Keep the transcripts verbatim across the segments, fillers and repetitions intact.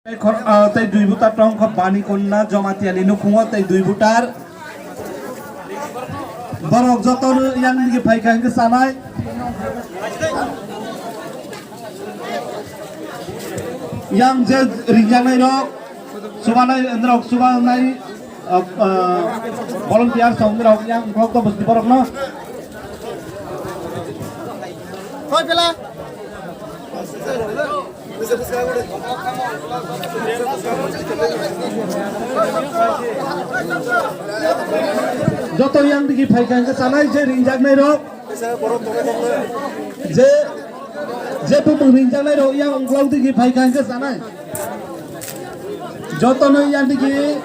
Tei khor-, ah, tei dui butar tong kho Bani Konna Jamatia ni nukhungo tei dui butar. Borok joto no yang digi phaikha hingke sanai. Yang je ringjaknai rok, chubanai, norok chubanai, ah, ah, volunteer song norok yang kok to bosti borok no. Koi pela. Joto yang digi phaikha hingke sanai je ringjaknai rok. Je, je bumung ringjaknai rok yang ungklau digi phaikha hingke sanai. Jotono yang digi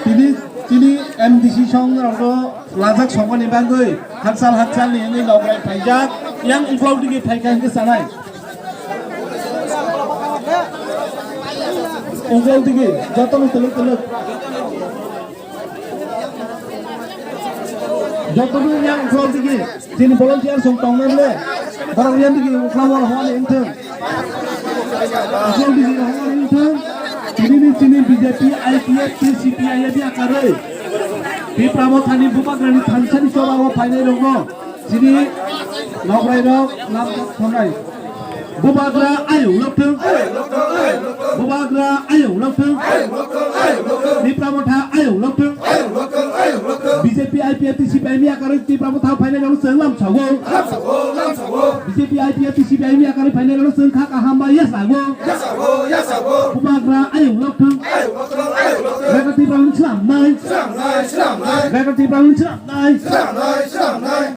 tini, tini M D C song rokno lajak songmani bagwi hakchal hakchal ni wngwi nokrai phaijak yang ungklau digi phaikha hingke sanai. Ungklau digi jotono tuluk tuluk. Jotono yang ungklau digi, chini volunteer song tongna le, borok yang digi ungklau wal hwani wngthung. Ungklau digi hwani wngthung. Chini ni chini B J P, I P F T, C P I F ni akarwi. Tipra Mothani Bubagrani thansani choba o phainai rokno. Chini nokrai rok lam thongnai. Bubagra ayung lokthung. Bubagra ayung lokthung. Tipra Motha ayung lokthung. B J P I P F T C P I ni akarwi Tipra Motha phainai rok chwng lam sago. B J P I P F T C P I ni akarwi phainai rok chwng kha kaham bai ya sago. Bubagra ayung lokthung. Beka Tipra ni slam nai. Beka Tipra ni slam nai.